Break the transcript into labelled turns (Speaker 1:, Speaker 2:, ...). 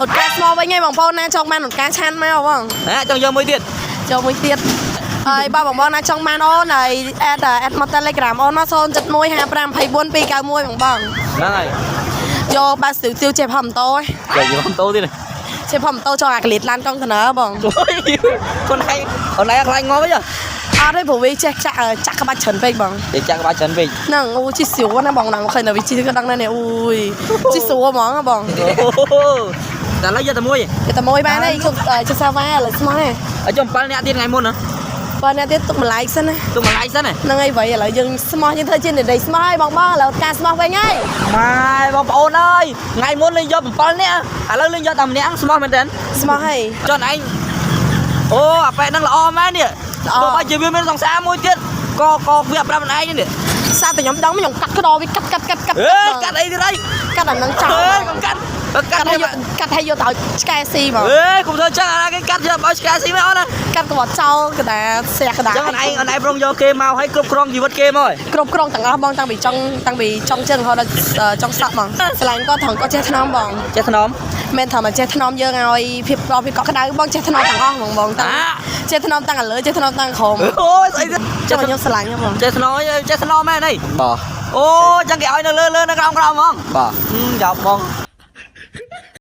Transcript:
Speaker 1: អត់ការស្មោះវិញហើយបងប្អូនណាចង់បានអត់ការឆានមកបង
Speaker 2: ហ៎ចង់យកមួយទៀត
Speaker 1: ចូលមួយទៀតហើយបើបងបងណាចង់បានអូនហើយ add មក Telegram អូនមក071 55 24 291បងបង
Speaker 2: ហ្នឹងហើយ
Speaker 1: យកបាស្ទិវទាវចេះផំតោ
Speaker 2: យកយកម៉ូតូទៀត
Speaker 1: ចេះផំតោចង់អាកលិតឡានកុងតឺន័របង
Speaker 2: ខ្លួនឯងខ្លួនឯងខ្លាញ់ងាប់ហី
Speaker 1: អត់ទេព្រោះវាចេះចាក់ចាក់ក្បាច់ច្រើនពេកបង
Speaker 2: គេចាក់ក្បាច់ច្រើនពេក
Speaker 1: ហ្នឹងអូជីស្រួលណាបងណាមកឃើញតែវាជីក៏ដឹងដែរនេះអូយជីស្រួលហ្មងបង
Speaker 2: តែឥឡូវយកតែមួយ
Speaker 1: គេតែមួយបានហើយជុំជុំសាវ៉ាឥឡូវស្មោះហ៎
Speaker 2: ឲ្យចុះ7នាក់ទៀតថ្ងៃមុនហ៎
Speaker 1: បើអ្នកទៀតទុកម្លាយសិនណា
Speaker 2: ទុកមួយ like សិនហ៎
Speaker 1: ហ្នឹងហើយវ៉ៃឥឡូវយើងស្មោះយើងធ្វើជានារីស្មោះហើយបងបងឥឡូវការស្មោះវិញហើយ
Speaker 2: ម៉ែបងប្អូនអើយថ្ងៃមុនលេងយក7នាក់ឥឡូវលេងយកតែម្នាក់ស្មោះមែនតើ
Speaker 1: ស្មោះហើយ
Speaker 2: ចុះឯងអូអាប៉ែហ្នឹងល្អមែននេះ
Speaker 1: ល្អ
Speaker 2: ទោះបីជាវាមានសង្សារមួយទៀតក៏ក៏វាប្រាប់ខ្លួនឯងនេះ
Speaker 1: សារតែខ្ញុំដឹងខ្ញុំកាត់ក្តវាកាត់កាត់កាត់កាត់
Speaker 2: អេកាត់អីទៀតអី
Speaker 1: កាត់អាហ្នឹងចោល
Speaker 2: អេកុំកាត់បើកា
Speaker 1: កាត់ឲ្យ
Speaker 2: ត់ឲ្យ
Speaker 1: យកកាត់ឲ្យយកទៅឲ្យឆ្កែស៊ីហ្មង
Speaker 2: អេកុំធ្វើចឹងអាគេកាត់យកឲ្យឆ្កែស៊ីមែនអូនណា
Speaker 1: កាត់ក្បត់ចោលកដាស្ទះកដា
Speaker 2: ចឹងអូនឯងអូនឯងប្រុងយកគេមកឲ្យគ្រប់គ្រងជីវិតគេមកហើយ
Speaker 1: គ្រប់គ្រងទាំងអស់បងតាំងពីចង់តាំងពីចង់ជើងរហូតដល់ចង់សក់បងស្រឡាញ់គាត់ថងគាត់ចេះថ្នមបង
Speaker 2: ចេះថ្នម
Speaker 1: មិនថាមកចេះថ្នមយើងឲ្យភាពប្រភាពកក់ក្ដៅបងចេះថ្នមទាំងអស់ហ្មងបងតាំងចេះថ្នមតាំងឥឡូវចេះថ្នមតាំងក្រោម
Speaker 2: អូយស្អីទៀត
Speaker 1: ចាំខ្ញុំស្រឡាញ់ហ្មង
Speaker 2: ចេះថ្នមចេះថ្នមមែនអី
Speaker 3: បាទ
Speaker 2: អូចឹងគេឲ្យនៅលើលើនៅក្រោមក្រោមហ្មង
Speaker 3: បាទ
Speaker 2: យ៉ាប់បង